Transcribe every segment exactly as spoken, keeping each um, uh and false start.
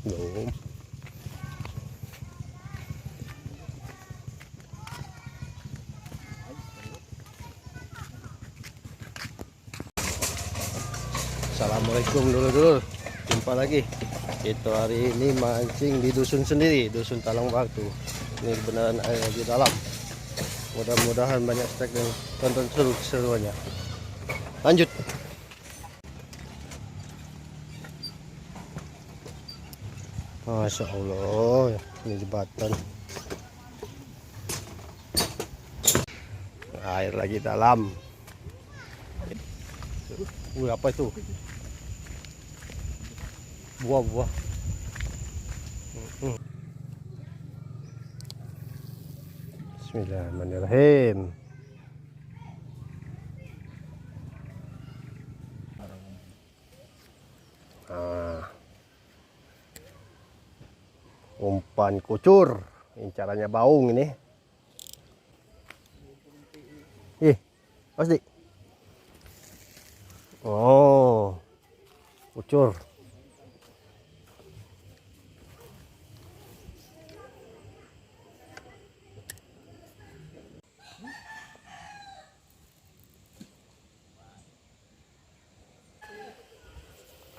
Belum. Assalamualaikum dulur-dulur. Jumpa lagi. Kita hari ini mancing di dusun sendiri, dusun Talang Batu. Ini kebenaran air lagi dalam. Mudah-mudahan banyak strike dan tonton seru keseruannya. Lanjut. Masya Allah, ini jembatan. Air lagi dalam. Wih, apa itu? Buah-buah. Mm-mm. Bismillahirrahmanirrahim. Nah. Umpan kucur. Ini caranya baung ini. Ih, pasti. Oh, kucur.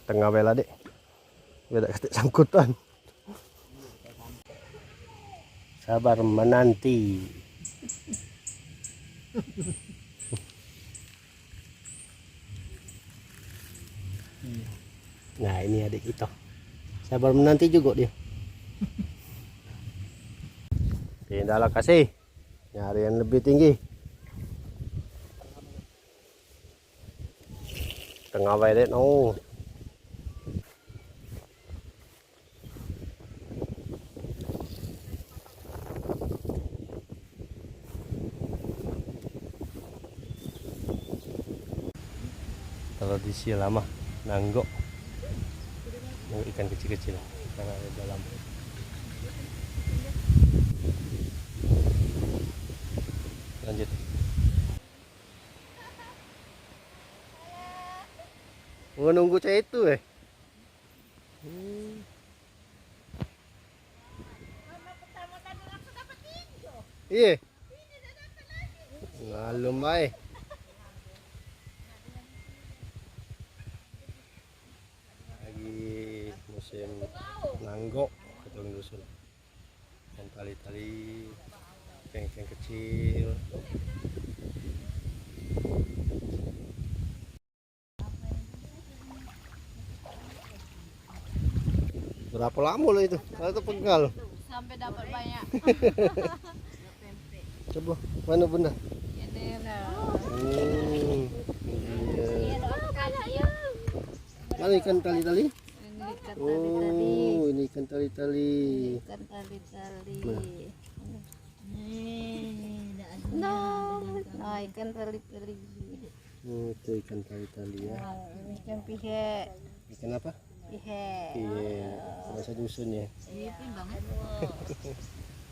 Tengah bela, Dik. Biar dak katek sangkutan. Sabar menanti. Nah, ini adik kita. Sabar menanti juga dia. Pindah lokasi. Nyari yang lebih tinggi. Tengah bae dek no. Kalau di sini lama nanggok. Nanggok ikan kecil-kecil. Karena ada dalam. Lanjut. Oh, nunggu cak itu, eh. Hmm. Iye. Ngalum bae. Lagi musim nanggok, kata orang dusun. Ikan tali-tali, ikan-ikan kecil. Berapa lama lah itu? Kalau itu pegal. Sampai dapat banyak. Coba, mana bunda? Ini. Hmm, iya. Mana ikan tali-tali? Ini ikan tali-tali. Oh, ini ikan tali-tali. Ikan tali-tali. Nah. Nih, dah ada. Nah, ikan tali-tali. Oh, itu ikan tali-tali ya. Nah, ini ikan pihe. Ikan apa? Pihe. Iya, bahasa dusun ya. Iya, pin banget. Daerah mana?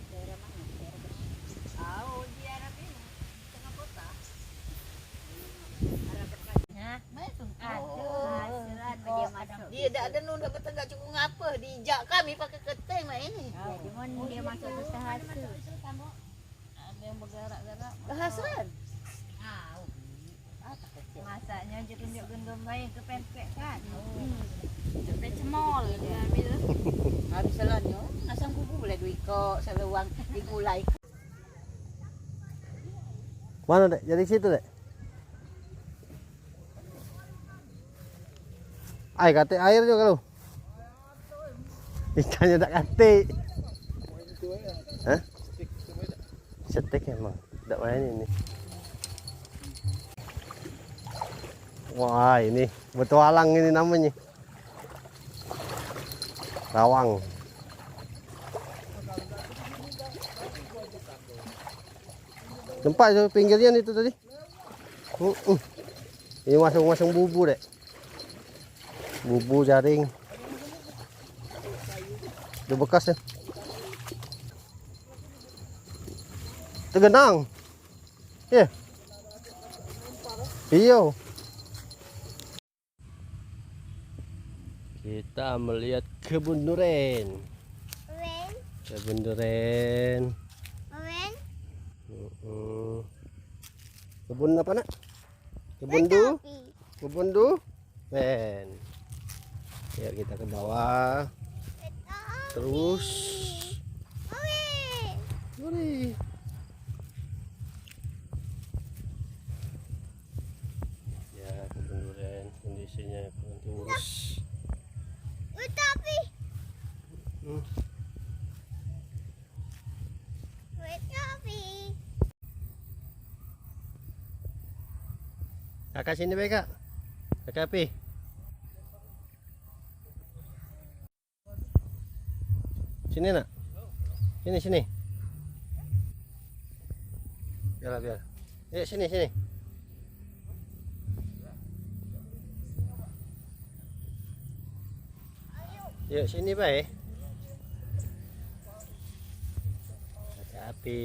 Daerah Bersih. Tahu di Arab ini, tengah kota. Arab Bersih. Nah, masuk. Aduh, dia masuk. Dia dak ada nunda betegak cukup ngapa? Dijak kami pakai keteng lah ini. Oh, cuman dia masuk susah hati. Ada yang bergerak-gerak. Bahasa. Masaknya aja tunjuk gendong main ke pempek kan. Hmm. Sampai cemol dia ambil. Habis selanyo, asam kuku boleh dua iko, seluang digulai. Mana, Dek? Jadi situ, Dek? Ai, katik air juga lu. Ikannya tak katik. Hah? Setik emang. Tak main ini. Wah, ini betualang ini namanya. Rawang. Tempat itu pinggirnya itu tadi. Uh, uh. Ini masuk-masuk bubu, Dek. Bubu jaring. Ada bekas ya. Tegenang. Ya. Iyo. Oke, Kita melihat kebun duren. Kebun duren. Mm-mm. Kebun apa, Nak? Kebun du? Kebun du? Men. Yuk kita ke bawah. Terus. Gurih. Ya, kebun duren kondisinya kurang diurus. Tapi. Hmm. Kakak sini bae, Kak. Kakak api. Sini, Nak. Sini, sini. Biar, biar. Yuk, sini, sini. Yuk, sini bae. Ada api.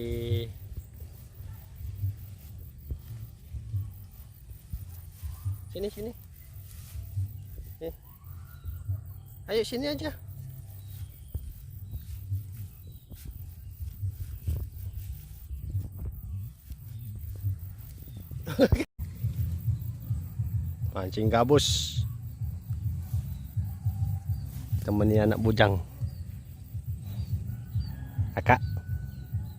Sini, sini. Eh. Ayo, sini aja. Mancing gabus. Temani anak bujang. Kakak.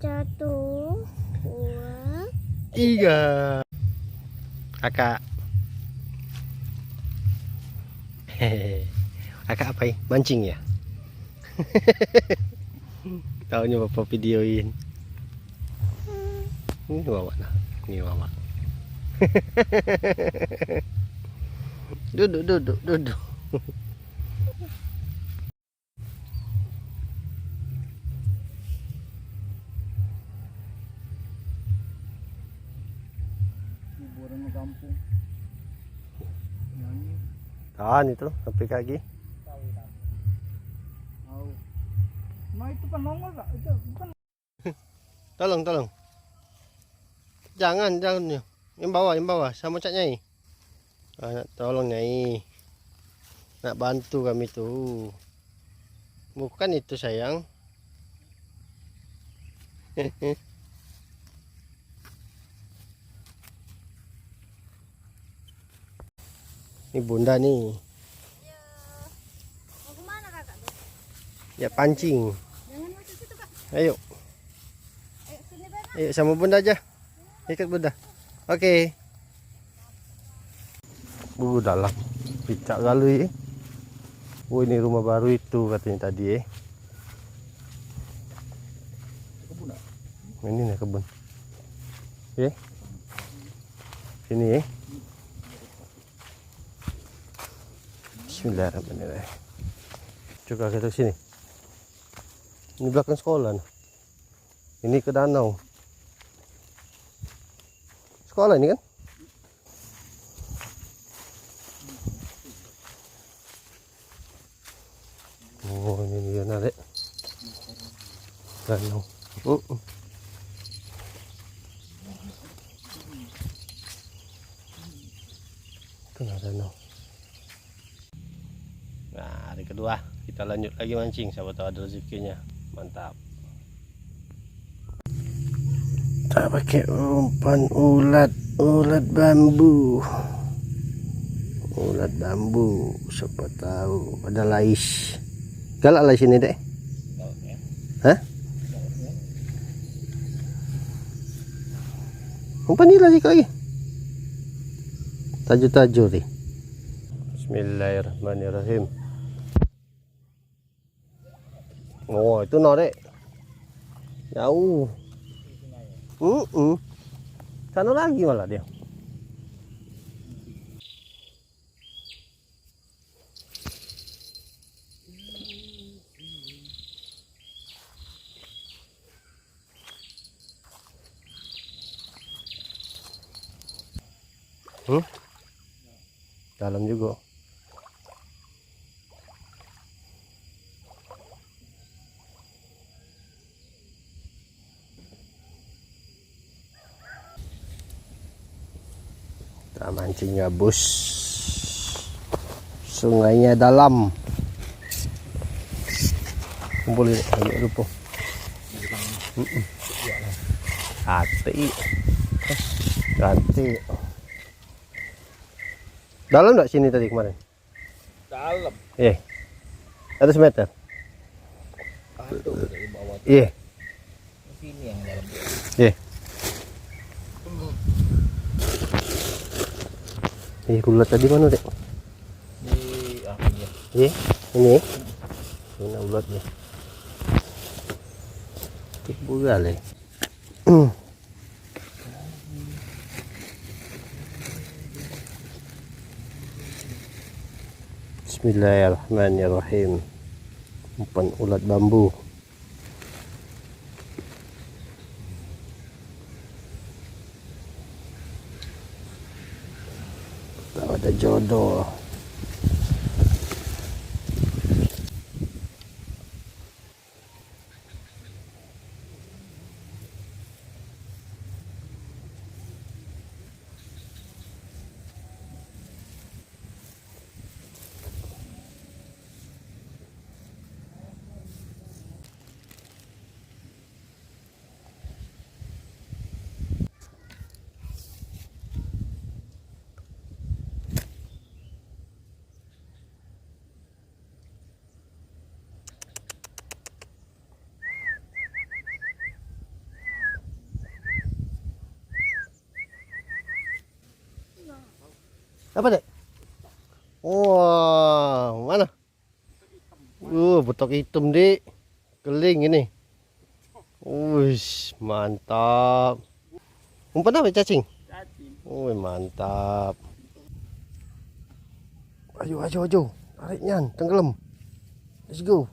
Satu, dua, tiga. Kakak. Kakak apai? Mancing ya? Taunyo bapak videoin. Ini wawak nah. Ini wawak. Duduk, duduk, duduk. Kuburannya kampung. Nyanyi. Tahan itu, sampai kaki. Tahu, tahu. Nah, itu kan nongol, Kak. Itu bukan. Tolong, tolong. Jangan, jangan. Yang bawah, yang bawah. Sama Cak Nyai. Ah, nak tolong, Nyai. Nak bantu kami tu. Bukan itu, sayang. Ni bunda ni. Mau kemana kakak tu? Ya, pancing. Jangan masuk situ, Kak. Ayo. Ayo, sini, Bang. Ayo, sama bunda aja. Ikut bunda. Oke. Uh, dalam. Picak galo ye. Oh, ini rumah baru itu katanya tadi, eh. Ini nih kebun. Ye. Sini, ye. Bismillahirrahmanirrahim. Coba kita sini. Ini belakang sekolah nih. Ini ke danau. Sekolah ini kan? Oh, ini dia narik. Danau. Uh, uh. Itu nah danau. Nah, hari kedua kita lanjut lagi mancing, siapa tahu ada rezekinya. Mantap. Tak pakai umpan ulat, ulat bambu. Ulat bambu, siapa tahu ada lais. Galak lais ini, Dek? Hah? Umpan ni lagi kau. Tajur-tajur ni. Bismillahirrahmanirrahim. Oh, itu narik. Jauh. Mm-mm. Sana lagi malah dia. Hmm? Dalam juga. Kita mancing gabus. Sungainya dalam. Kumpul ini, ambil rupa. Ganti. Ganti. Dalam ndak sini tadi kemarin? Dalam. Eh. Seratus meter. Aduh, dari bawah tuh. Iya. Sini yang dalam. Iya. Eh, ulat tadi mana, Dek? Di, ah, iya. Iya, ini. Ini ulat nih. Bugal ya. Bismillahirrahmanirrahim. Umpan ulat bambu. Tak ada jodoh. Apa, Dek? Wah, mana? Uh, betok hitam, Dik. Keling ini. Wis, mantap. Umpan apa, cacing? Cacing. Wih, mantap. Ayo, ayo, ayo. Tarik nian, tenggelam. Let's go.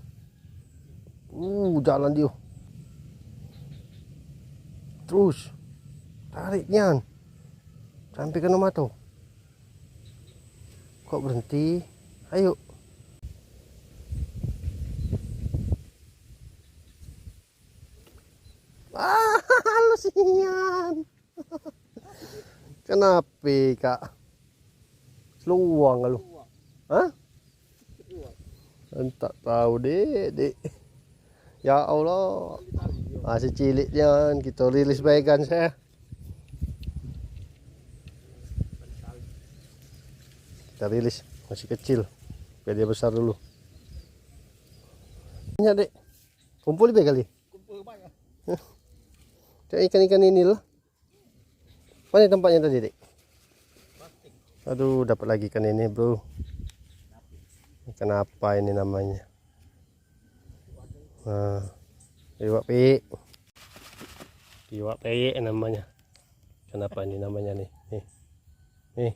Uh, jalan dia. Terus. Tarik nian. Sampai kena mata. Kok berhenti? Ayo. Ah, halus nian. Kenape, Kak? Seluang lu. Hah? Entak tahu, Dik, Dik. Ya Allah. Masih cilik nian, kita rilis bae kan saya. Kita rilis, masih kecil. Biar dia besar dulu. Banyak, Dek. Kumpul be kali. Kumpul banyak. Cak ikan-ikan ini lah. Mana tempatnya tadi, Dik? Aduh, dapat lagi ikan ini, Bro. Ikan apa ini namanya? Nah, iwak peyek. Iwak peyek namanya. Kenapa ini namanya nih? Nih. Nih.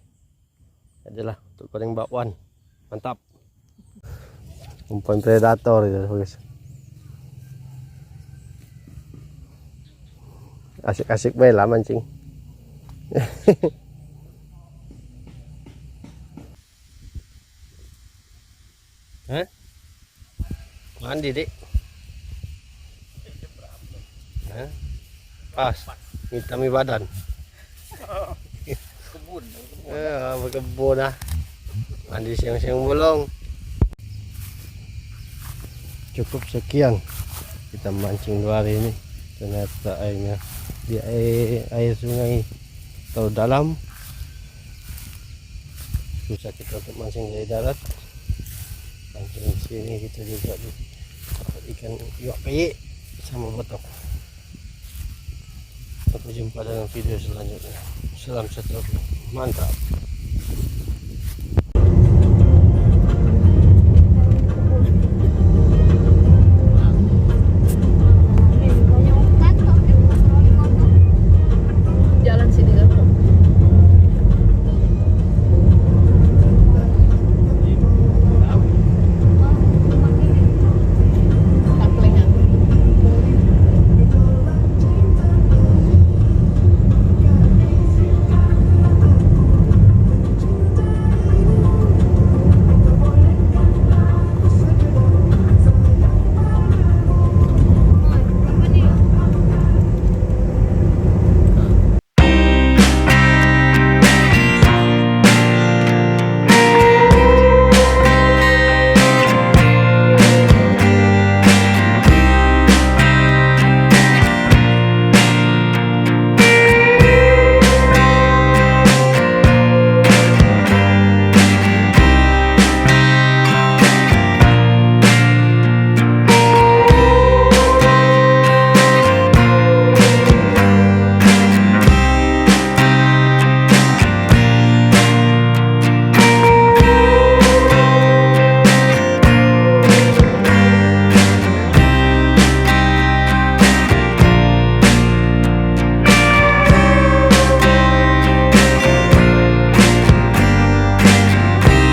Adalah untuk goreng bakwan. Mantap. Umpan predator itu, bagus. Asik-asik bae lah mancing. Hah? Mandi, Dik. Hah? Pas. Ngitami badan. Kebun, kebun. Eh, berkebun ah. Mandi siang-siang bolong. Cukup sekian kita mancing dua hari ini. Ternyata airnya di air, air sungai terlalu dalam. Susah kita untuk mancing dari darat. Mancing di sini kita juga dapat ikan iwak peyek sama betok. Sampai jumpa dalam video selanjutnya. Salam sejahtera. Mantap.